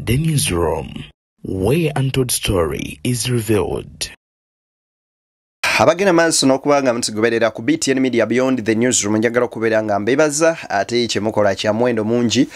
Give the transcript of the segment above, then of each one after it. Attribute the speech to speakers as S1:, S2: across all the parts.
S1: the Newsroom, where untold story is revealed.
S2: Abagenda maaso n'okuba nga mutugoberera ku BTN Media Beyond the Newsroom, njagala okubeera nga mbebaza ate kyemukola kya muwendo mungi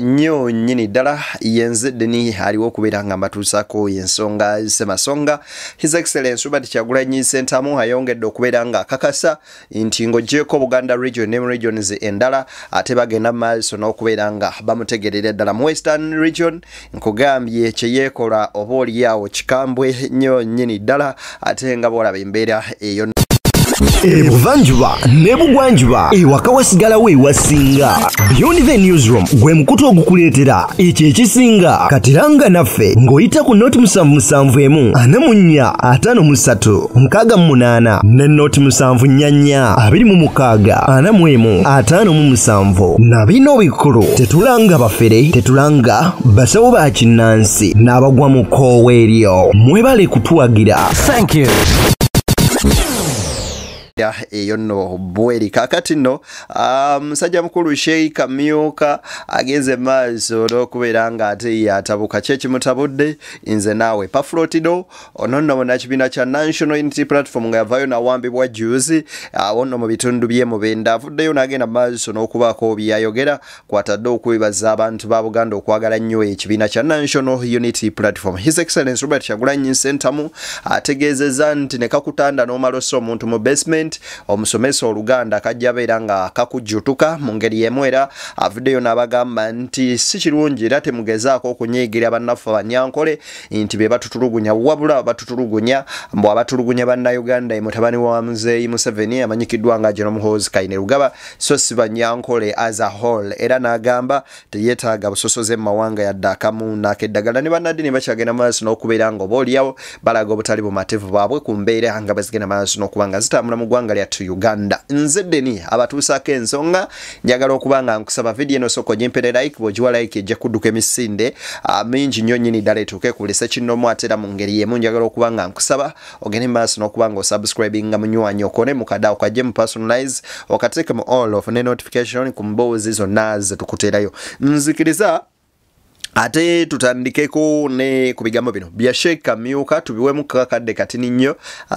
S2: nnyo nnyini ddala. Yenze Deni aliwo okubeera nga mbatuusaako ensonga Ssemasonga. His Excellence Robert Kyagulanyi Ssentamu ayongedde okubeera nga akakasa nti ng'oggyeeko Buganda region ne regions endala, ate bagenda maaso n'okubeera nga bamutegerera ddala mu Western region. Nkugambye kye yeekola oba oliawo kikambwe nnyo nnyini ddala, ate nga bw'olaba embeera eyo.
S3: Ebuvanjuba ne bugwanjuba, ewaka wasigalawo ewasinga. Beyond the Newsroom gwe mukutu ogukuleetera ekyo ekisinga. Katiranga naffe ng'oyita ku 071 44 53 68 ne 074 26 41 57. Na bino bikulu, tetulanga bafere, tetulanga basawo ba kinnansi n'abagwa mu kkoowe eryo. Mwebale kutuwagira.
S4: Thank you.
S2: Eyo nno bweri. Kaakati nno musajja mukulu Sheikh Myuka agenze maaso n'okubeera nga ate yatabuka. Ki ekimutabudde? Nze naawe Pafrotido ono nno munnakibiina kya National Unity Platform nga yavaayo nawambibwa juzi awo nno mu bitundu by'e Mubende, avuddeyo n'agenda maaso n'okubaako byayogera kwatadde okwebaza abantu ba Buganda okwagala nnyo ekibiina kya National Unity Platform. His Excellence Robert Kyagulanyi Ssentamu ategeezezza nti ne kakutanda n'omalosa omuntu mu basement omusomesa Oluganda kajja beera nga kakujjutuka. Mu ngeri y'emu era avuddeyo n'abagamba nti si kirungi era temugezaako okunyiigira bannaffe Abanyankole nti be batutulugunya, wabula batutulugunya mbu abatulugunya Bannayuganda mutabani wa Muzeeyi Museveni amanyikiddwa nga General Muhoozi Kainerugaba, so si Banyankole as a whole. Era n'agamba teyeetaaga busosoze mu mawanga yadde akamu n'akeddagala. Ne bannaddiini bakyagenda maaso n'okubeera nga oba oliawo balaga obutali bumativu bwabwe ku mbeera nga bazigenda maaso n'okuba nga zitambula mu ggwanga lyattu Uganda. Nze Deni abatuusaako ensonga, njagala okuba nga nkusaba vidiyo eno sooka ogimpere like, bw'ogiwa like ejja kudduka emisinde mingi nnyo nnyini ddala etuuke ku buli ssekinoomu. Ate era mu ngeri y'emu njagala okuba nga nkusaba ogende maaso n'okuba nga osubscribinga munywanyi, okone mu kadde okajje mu personalize, okateeke mu all of ne notification ku mboozi zonna ze tukuteerayo. Nzikiriza ate tutandikeko ne ku bigambo bino bya Sheikh Myuka, tubiwemu kakadde katini nnyo,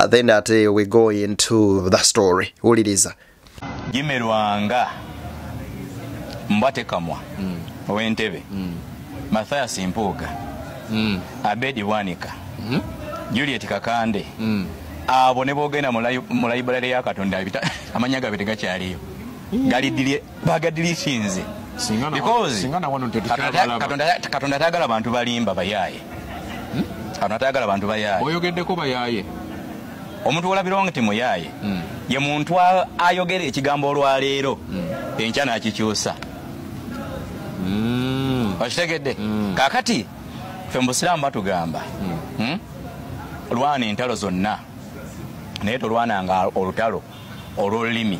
S2: then ate we go into the story. Wuliriza.
S5: Jimmy Lwanga Mbwatekamwa ow'Entebbe, Mathias Mpuuga, Abedi Bwanika, Juliet Kakande, abo ne boogenda mu library ya Katonda, amannya gaabwe tegakyaliyo, galiddirye bagadirisinze because Katonda tayagala bantu balimba bayaaye. Katonda tayagala bantu bayaaye.
S6: Oyogeddeko bayaaye.
S5: Omuntu olabirawo nti muyaaye ye muntu ayogera ekigambo olwaleero, enkya n'akikyusa. Okitegedde? Kaakati ffe mu Busiraamu batugamba, lwana entalo zonna, naye tolwananga olutalo olw'olulimi.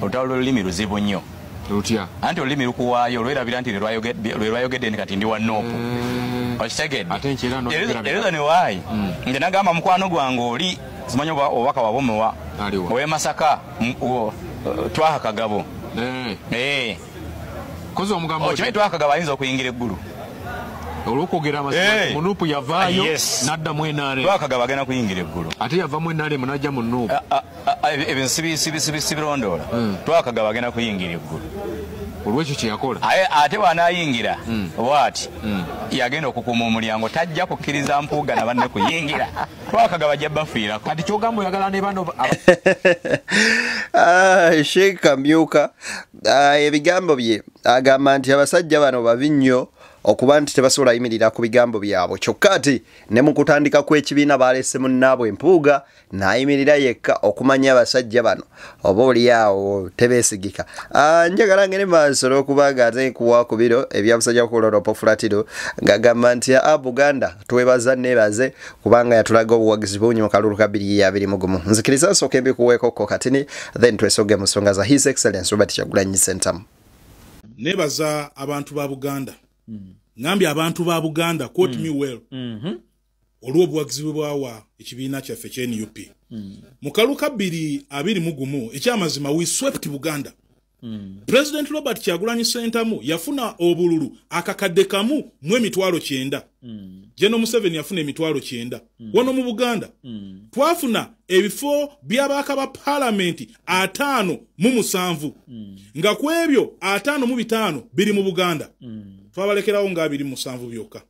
S5: Olutalo lw'olulimi luzibu nnyo.
S6: Lutya?
S5: Anti olulimi lukuwaayo olwerabira nti lwe lwayogedde nti kati ndi wa NUP. Okitegedde?
S6: Ate nkyera n'oyogera.
S5: The reason why nze nagamba mukwano gwange oli, simanyi oba obubaka wabomuwa
S6: Aliwa?
S5: ow'e Masaka, Twaha Kagabo.
S6: Kozi omugambo.
S5: Okimanyi Twaha Kagabo ayinza okuyingira eggulu
S6: olw'okwogera amazima. Mu NUP yavaayo n'addamu NRM.
S5: Twaha Kagabo agenda kuyingira eggulu.
S6: Ate yava mu NRM n'ajja mu NUP.
S5: Ebyo sibirondoola. Twaha Kagabo agenda kuyingira eggulu
S6: olw'ekyo kye yakola.
S5: Ate bw'anaayingira bw'ati yagenda okukuuma omulyango, tajja kukkiriza Mpuuga na banne kuyingira. Twaha Kagabo ajja bafiirako.
S6: Kati ky'ogamba oyagala ne bano
S2: Sheikh Myuka ebigambo bye agamba nti abasajja bano babi nnyo okuba nti tebasobola yimirira ku bigambo byabwe, kyokka ate ne mu kutandika kw'ekibiina balese munnaabwe Mpuuga n'ayimirira yekka okumanya abasajja bano oba oliawo tebeesigika. Njagala ngende maaso n'okuba nga ate nkuwa ku biro ebya musajja mukulu ono Pofulatiro ng'agamba nti a Buganda twebaza neebaze kubanga yatulaga obuwagizi bungi mu kalulu ka 2021. Nzikiriza nsooke mbikuweekokko katini, then twesoge mu nsonga za His Excellence Robert Kyagulanyi Ssentamu.
S7: Nebaza abantu ba Buganda. Ngambye abantu ba Buganda, quote me well, olw'obuwagizi bwe bwawa ekibiina kyaffe kye NUP mu kalulu ka 2021, ekyamazima we swept Buganda. President Robert Kyagulanyi Ssentamu yafuna obululu akakadde kamu mu emitwalo 9. General Museveni yafuna emitwalo 9. Wano mu Buganda twafuna ebifo by'ababaka ba parliament 57, nga ku ebyo 55 biri mu Buganda. Twabalekerawo nga 27 byokka.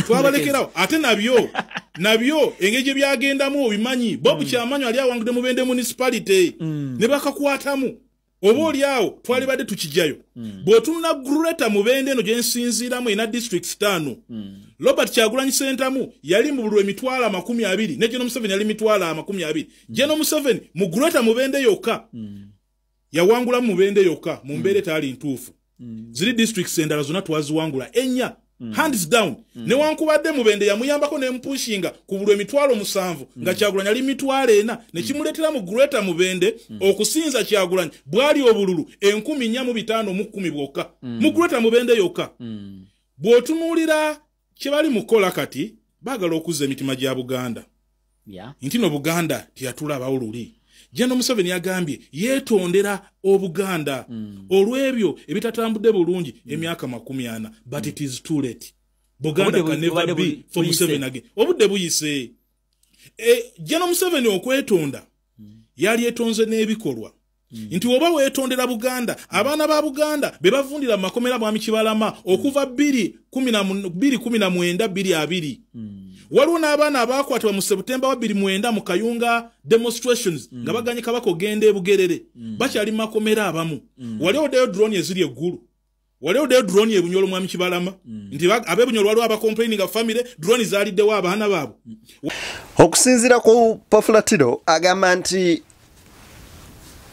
S7: Twabalekerawo ate nabyo engeri gye byagendamu obimanyi. Bob Kyamanyi ali awangudde Mubende municipality ne bakakwatamu. Oba oli awo twalibadde tukijjayo. Bw'otunula Greater Mubende eno gye nsinziiramu ena districts 5. Robert Kyagulanyi Ssentamu yali mu bululu emitwalo 20 ne General Museveni yali mitwalo 20. General Museveni mu Greater Mubende yokka yawangula mu Mubende yokka mu mbeera etaali ntuufu. Ziri districts endala zonna twaziwangula ennya. Hands down. Newankubadde Mubende yamuyambako ne mpushinga ku bululu emitwalo 7 nga Kyagulanyi ali mitwalo 4 ne kimuleetera mu Greater Mubende okusinza Kyagulanyi bwali obululu 4510 bwokka mu Greater Mubende yokka. Bw'otunuulira kye bali mukola kati baagala okuzza emitima gya Buganda. Nti no Buganda teyatulabawo luli. General Museveni yagambye yeetondera Obuganda olw'ebyo ebitatambudde bulungi emyaka 40, but it is too late. Buganda can never be for Museveni again. Obudde buyise. General Museveni okwetonda yali yetonze n'ebikolwa. Nti oba weetondera Buganda, abaana ba Buganda be bavundira mu makomera Mwami Kibalama okuva 2019 2020. Waliwo n'abaana abaakwatibwa mu September wa 2009 mu Kayunga demonstrations nga baganye Kabaka ogenda e Bugerere, bakyali mu makomera abamu. Wali oddeyo drone eziri eggulu, wali oddeyo drone e Bunyoro Mwami Kibalama, nti ab'e Bunyoro waliwo abacomplaininga family drone zaaliddewo abaana baabwe.
S2: Okusinziira ku Pafulatino agamba nti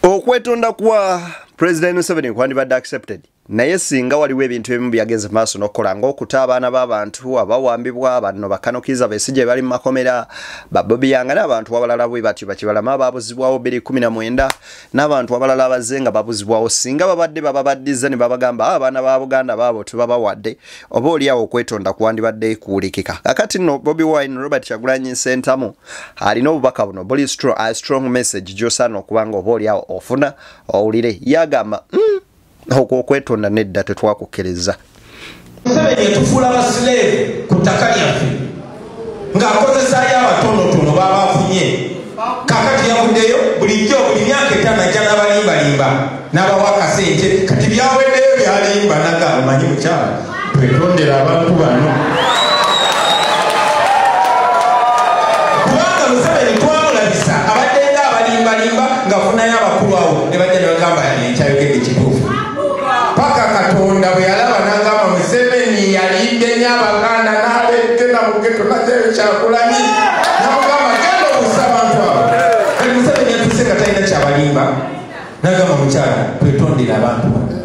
S2: okwetonda kwa President Museveni kwandibadde accepted, naye singa waliwo ebintu ebimu byagenze maaso n'okukola ng'okuta abaana b'abantu abawambibwa bano bakanokiza Besigye bali mu makomera, ba Bobi Yanga n'abantu abalala bwe batyo bakibalama ababuzibwawo 2019 n'abantu abalala abazze nga babuzibwawo. Singa babadde bababaddiza ne babagamba abaana ba Buganda baabo tebabawadde, oba oli awo okwetonda kwandibadde kuwulikika. Kakati nno Bobi Wine Robert Kyagulanyi Ssentamu alina obubaka buno buli a strong message gy'osaana okuba nga oba oli awo ofuna owulire. Yagamba okwo okwetonda nedda tetwakukkiriza.
S4: Museveni yatufuula basileevu ku ttaka lyaffe ng'akozesaayo abatonotono baba afunye. Kaakati yavuddeyo bulijjo buli myaka 5 ajja n'abalimbalimba n'abawa akasente. Kati byaweddeyo byalimba naga omanyi mukyala twetondera abantu bano. Kubanga Museveni twamulabisa abadde nga abalimbalimba ng'afunayo abakulu awo ne bajja ne bagamba ekyayogedde kituufu. Paka Katonda bwe yalaba n'agamba Museveni yalidde nnyo Abaganda n'alegenda mu ghetto n'aggyayo Kyagulanyi n'amugamba genda obuusa abantu abo. Kati Museveni yatuuse nga talina kyabalimba n'agamba mukyala twetondere abantu bano.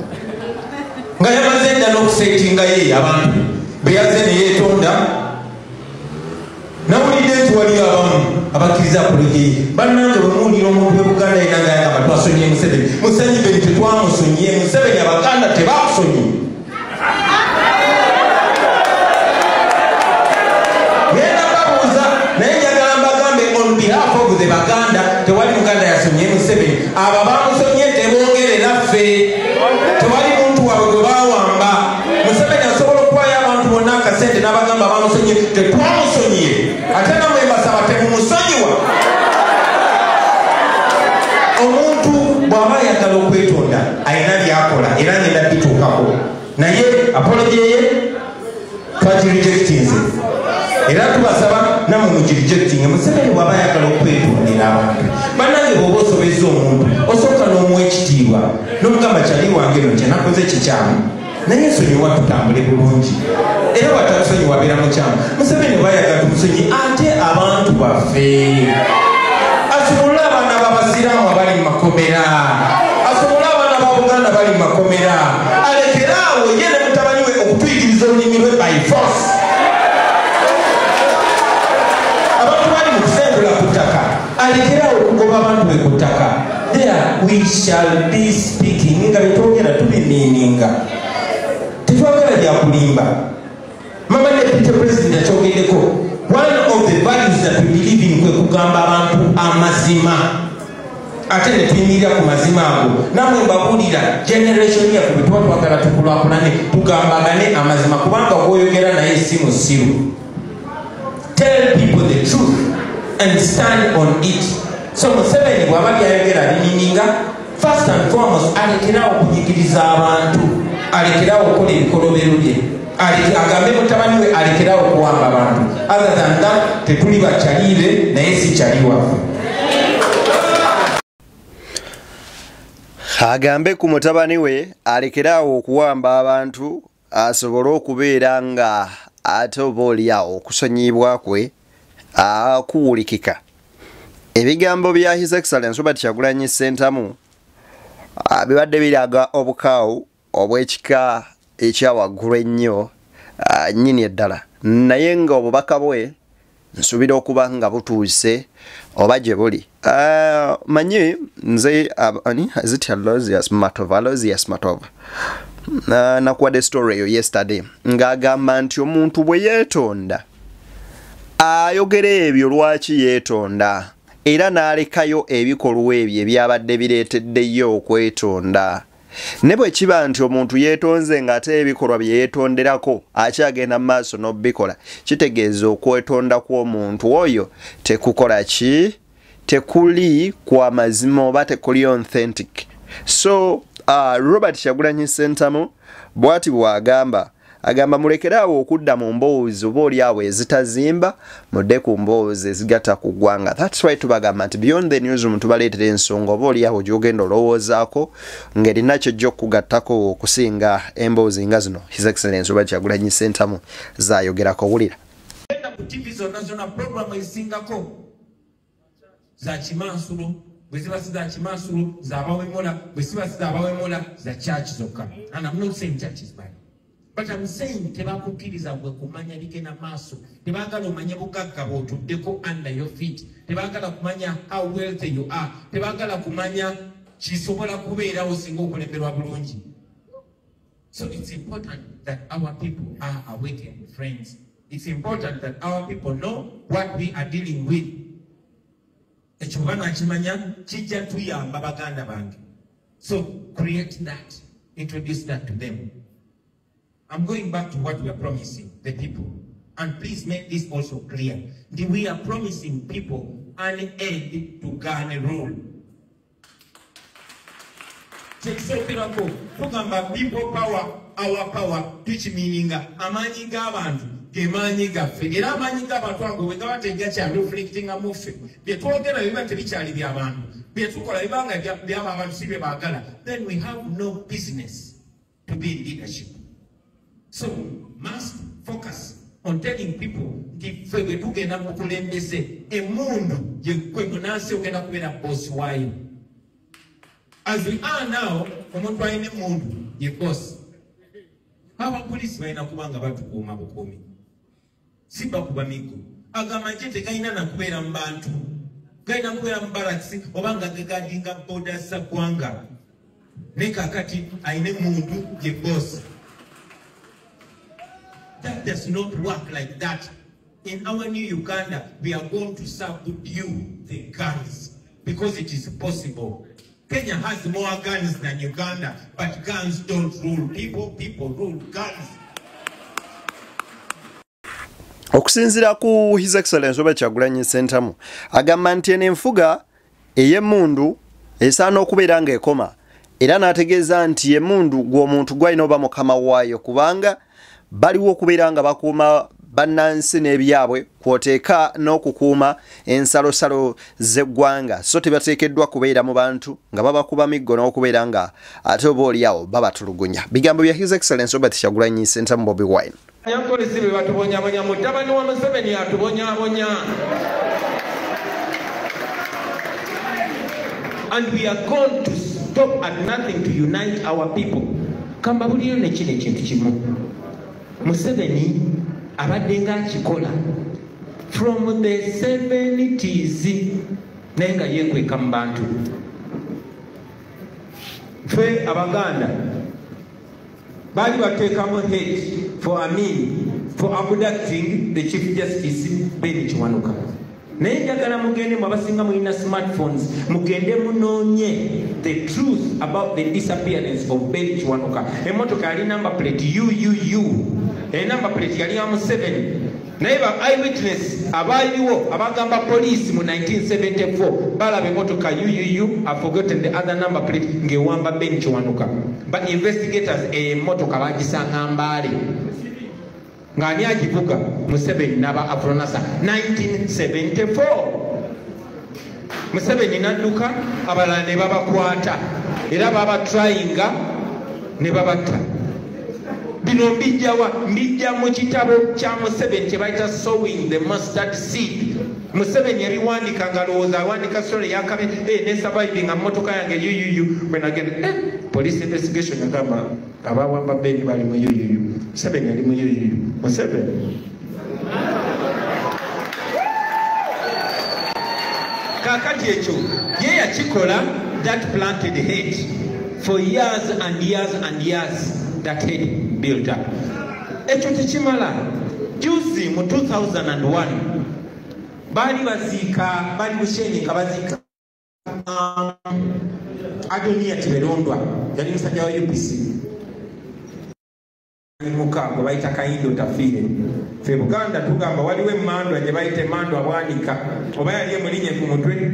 S4: Nga yamaze dda n'okusetinga ye abantu be yazze ne yeetonda. Nawulidde nti waliyo abamu abakkiriza apology. Bannange bwe muwulira omuntu w'e Buganda yenna ng'ayagamba twasonyiye Museveni, Museveni tetwamusonyiye, Museveni Abaganda tebakusonyiye. Ngenda mbabuuza naye njagala mbagambe on behalf of the Baganda, tewali Muganda yasonyiye Museveni. Abo abamusonyiye teboogere naffe, tewali muntu waabwe gwe baawamba. Museveni asobola okuwaayo abantu bonna akasente n'abagamba bamusonyiye, tetwamusonyiye. Ate nammwe mbasaba temumusonyiwa. Omuntu bw'aba ayagala okwetonda alina by'akola era ngenda bituukako, naye apology ye twagirejectinze era tubasaba nammwe mugirejectinge. Museveni bw'aba ayagala okwetondera abantu, bannange bw'oba osobezza omuntu osooka n'omuwa ekitiibwa n'omugamba kyali wange eno kye nakoze kikyamu, naye nsonyiwa tutambule bulungi. Era bw'atakusonyiwa abeera mukyamu. Museveni bw'ayagala tumusonyi ate abantu baffe asobole abaana b'abasiraamu abali mu makomera, asobole abaana ba Buganda bali mu makomera, alekere awo ye ne mutabani we okutuyigiriza olulimi lwe by force. Abantu bali mu kusengula ku ttaka, alekere awo okugoba abantu be ku ttaka. There we shall be speaking nga byetwogera tubimiininga, tetwagala byakulimba. Mama Deputy President akyogeddeko, one of the values that we believe in kwe kugamba abantu amazima. Ate ne tuyimirira ku mazima ago. Nammwe mbabuulira, generation yaffe bwe tuba twagala tukulaakulane, tugambagane amazima, kubanga gw'oyogera naye si musiru. Tell people the truth and stand on it. So Museveni bw'aba byayogera binininga, first and foremost alekerawo okunyigiriza abantu, alekerawo okukola ebikolobero bye, agambe mutabani we alekerawo okuwamba abantu. Other than that, tetuli bakyalibe, naye si kyali waffe.
S2: Agambe ku mutabani we alekerawo okuwamba abantu, asobole okubeera nga ate oba oliawo okusonyiyibwa kwe kuwulikika. Ebigambo bya His Excellence Robert Kyagulanyi Ssentamu bibadde biraga obukaawu obw'ekika ekyawaggulu ennyo nnyini eddala, naye nga obubaka bwe nsuubira okuba nga butuuse oba gye buli. Manyi nze ani is Aloysius Matova, Aloysius Matova nakuwadde story eyo yesterday ng'agamba nti omuntu bwe yeetonda ayogera ebyo lwaki yeetonda, era n'alekayo ebikolwa ebyo ebyabadde bireeteddeyo okwetonda. Ne bwe kiba nti omuntu yeetonze ng'ate ebikolwa bye yeetonderako akyagenda mu maaso n'obikola, kitegeeza okwetonda kw'omuntu oyo tekukola ki? Tekuli kwa mazima oba tekuli authentic. So Robert Kyagulanyi Ssentamu bw'ati bw'agamba, agamba mulekeraawo okudda mu mboozi oba oli awo ezitazimba, mudde ku mboozi ezigatta ku ggwanga. That's why tubagamba nti Beyond the Newsroom tubaleetera ensonga oba oli awo gy'ogenda olowoozaako ng'erina ky'ojja okugattako okusinga emboozi nga zino His Excellence Robert Kyagulanyi Ssentamu zaayogerako. Wulira.
S4: Ku TV zonna zonna programu ezisingako za kimansulo, bwe ziba si za kimansulo z'abawemula, bwe ziba si z'abawemula za church zokka. And I'm not saying church is bad, but I'm saying tebakukkiriza gwe kumanya bigenda maaso. Tebaagala omanye bugagga bw'otuddeko under your feet. Tebaagala kumanya how wealthy you are. Tebaagala kumanya kisobola kubeerawo singa okulemberwa bulungi. So it's important that our people are awakened, friends. It's important that our people know what we are dealing with. Ekyo bwe banakimanya kijja tuyamba baganda bange. So create that, introduce that to them. I'm going back to what we are promising the people. And please make this also clear. We are promising people an end to gun rule. Kyekisookerako tugamba people power, our power, tukimininga amaanyi g'abantu ge maanyi gaffe, era amaanyi g'abantu ago bwe gaba tegakyareflectinga mu ffe, bye twogera biba tebikyali by'abantu, bye tukola bibanga byaba abantu si bye baagala, then we have no business to be in leadership. So must focus on telling people nti ffe bwe tugenda mu bukulembeze, emmundu gwe munansi ogenda kubeera boss waayo. As we are now, omuntu alina emmundu ye boss. Abapoliisi balina kuba nga batukuuma bukuumi, si bakuba miggo. Agamagye tegalina na kubeera mu bantu, galina kubeera mu barracks oba nga gagadinga boda za ggwanga. Naye kaakati alina emmundu ye boss. That does not work like that. In our new Uganda, we are going to subdue the guns because it is possible. Kenya has more guns than Uganda, but guns don't rule people, people rule guns.
S2: Okusinziira ku His Excellence Robert Kyagulanyi Ssentamu agamba nti eno enfuga ey'emmundu esaana okubeera ng'ekoma, era n'ategeeza nti emmundu gw'omuntu gw'alina oba mukama waayo, kubanga baliwo okubeera nga bakuuma bannansi n'ebyabwe kw'oteeka n'okukuuma ensalosalo z'eggwanga, so tebateekeddwa kubeera mu bantu nga babakuba miggo n'okubeera nga ate oba oliawo babatulugunya. Bigambo bya His Excellence Robert Kyagulanyi Ssentamu Bobi Wine.
S4: Abanyapolisi be batubonyabonya, mutabani wa Museveni atubonyabonya. And we are going to stop at nothing to unite our people. Kambabuliyo ne kino ekintu kimu. Museveni abadde ng'akikola from the 70s, naye nga yeekweka mu bantu. Ffe Abaganda baali bateekamu hate for Amin for abducting the Chief Justice Ben Kiwanuka. Naye njagala mugende mu abasinga mulina smartphones, mugende munoonye the truth about the disappearance of Ben Kiwanuka. Emmotoka yali number plate UUU, enumber plate yali ya Museveni. Naye ba eyewitness abaaliwo abagamba poliisi mu 1974 balaba emmotoka UUU, I've forgotten the other number plate, ng'ewamba Ben Kiwanuka. But investigators emmotoka bagisanga Mbale. Ng'ani agivuga? Museveni n'aba Afronasa 1974. Museveni n'adduka, abalala ne babakwata era babatryinga ne babatta. Bino mbijjawa? Mbijja mu kitabo kya Museveni kye bayita Sowing the Mustard Seed. Museveni yabiwandika ng'alowooza awandika story yakabe ne surviving mmotoka yange UUU. Bwe nagenda police investigation yagamba abawamba Ben bali mu UUU. Museveni ali mu UUU. Museveni kakati ekyo ye yakikola. That planted hate for years and years and years, that hate built up. Ekyo tekimala. Juzi mu 2001 baali baziika, bali Bushenyi nga baziika Adonia Tiberondwa, yali musajja wa UPC muka gwe bayita Kayindo Tafiire. Ffe Buganda tugamba waliwo emmandwa gye bayita emmandwa Bwanika, oba yali emulinye ku mutwe.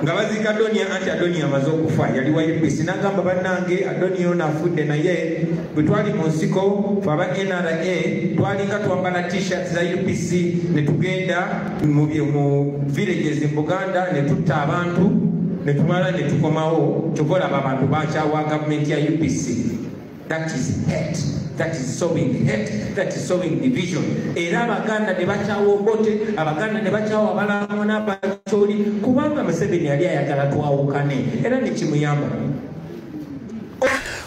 S4: Nga baziika Adonia, anti Adonia amaze okufa, yali wa UPC. N'agamba bannange Adonia ono afudde, naye bwe twali mu nsiko fe aba NRA twalinga twambala t-shirts za UPC ne tugenda mu villages mu Buganda ne tutta abantu ne tumala ne tukomawo. Kyova olaba abantu bakyawa gavumenti ya UPC. That is hate. That is sowing hate. That is sowing division. Era Abaganda ne bakyawa Obote, Abaganda ne bakyawa Abalango n'Abacholi, kubanga Museveni yali ayagala twawukane era ne kimuyamba.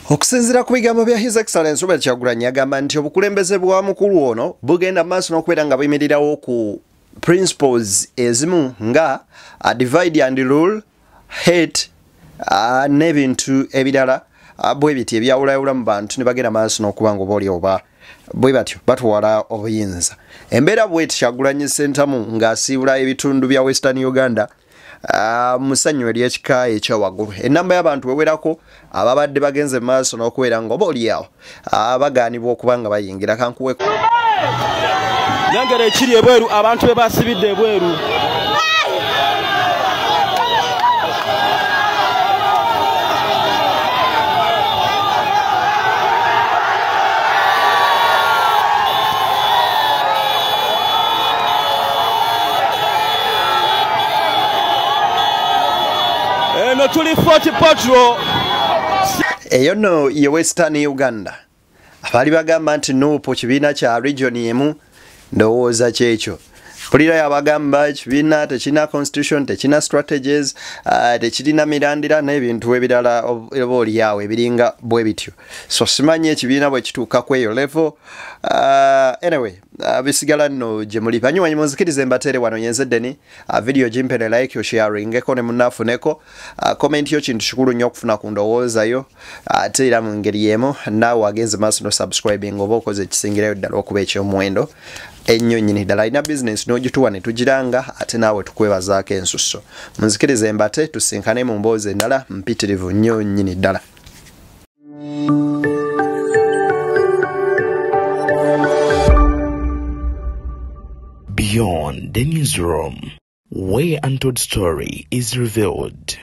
S2: Okusinziira ku bigambo bya His Excellence Robert Kyagulanyi, agamba nti obukulembeze bwa mukulu ono bugenda maaso n'okubeera nga buyimirirawo ku principles ezimu nga divide and rule, hate, n'ebintu ebirala bwe biti ebyawulayawula mu bantu ne bagenda maaso n'okuba nga oba oli oba bwe batyo batwala obuyinza. Embeera bweti Kyagulanyi Ssentamu ng'asiibula ebitundu bya Western Uganda mu ssanyu ery'ekika ekyawaggulu. Ennamba y'abantu wewerako ababadde bagenze maaso n'okubeera nga oba oli awo bagaanibwa okuba nga bayingira. Kankuweko
S8: nengera ekiri ebweru, abantu be basibidde ebweru. Eno tuli 40 patrol.
S2: Eyo nno ye Western Uganda. Abaali bagamba nti NUP kibiina kya region emu, ndowooza kyekyo. Mpulira yabagamba ekibiina tekirina constitution, tekirina strategies, tekirina mirandira n'ebintu ebirala oba oli awo ebiringa bwe bityo. So simanyi ekibiina bwe kituuka ku eyo level. Anyway, bisigala nno gye muli. Banywanyi munzikirize mbateere wano nyenze Deni. Video gimpere like, osharingeko ne munnafuneko. Comment yo kintu kikulu nnyo okufuna ku ndowooza yo. Ate era mu ngeri y'emu naawe agenze maaso no subscribing oba okoze ekisingirayo ddala okuba eky'omuwendo ennyo nnyini ddala. Alina business n'ogituwa ne tugiranga ate naawe tukwebazaako ensusso. Munzikirize mbate tusinkane mu mboozi endala mpitirivu nnyo nnyini ddala.
S1: Beyond the Newsroom, where untold story is revealed.